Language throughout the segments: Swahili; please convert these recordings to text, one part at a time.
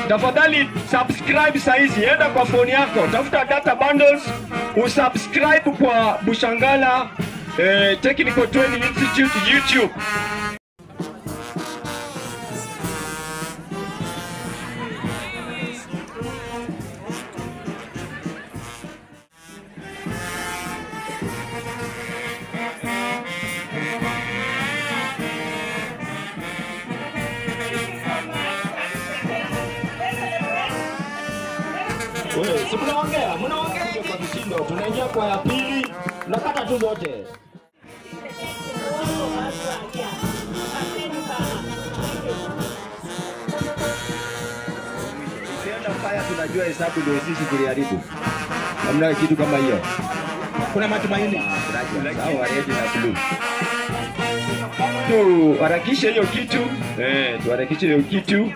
Tafadhali subscribe saizi, enda kwa phone yako, tafuta data bundles, usubscribe kwa Bushangala Technical Training Institute YouTube. Si mnaongea, mnaongea kwa kishindo, tunaingia kwa ya pili, tunakata tu zote. Ikienda mbaya tunajua hesabu ndio sisi tuliharibu. Hamna kitu kama hiyo. Kuna matumaini. Sawa, red na blue. Tuharakishe hiyo kitu. Tuharakishe hiyo kitu.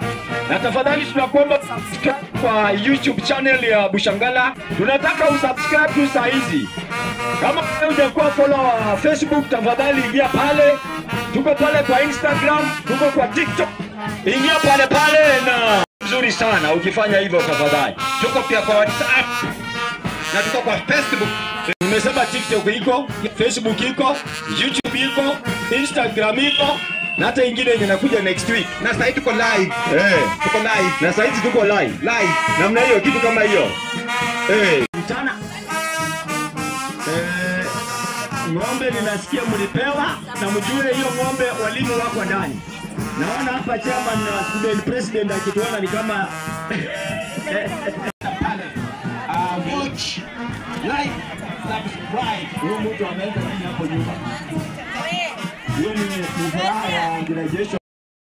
Na tafadhali tunakuomba subscribe kwa YouTube channel ya Bushangala. Tunataka usubscribe tu saa hizi. Kama hujakuwa follow Facebook, tafadhali ingia pale. Tuko pale kwa Instagram, tuko kwa TikTok. Ingia pale pale na nzuri sana ukifanya hivyo tafadhali. Tuko pia kwa WhatsApp na tuko kwa Facebook. Nimesema TikTok iko, Facebook iko, YouTube iko, Instagram iko, na hata ingine yenye inakuja next week. Na sasa tuko live. Tuko live. Na sasa tuko live. Live. Namna hiyo, kitu kama hiyo. Mchana. Ng'ombe ninasikia mlipewa na mjue hiyo ng'ombe walimu wako ndani. Naona hapa chairman na student president akituona ni kama pale. Watch, like, subscribe. Huyu mtu ameenda nini hapo nyuma? Hiyo ni furaha ya graduation.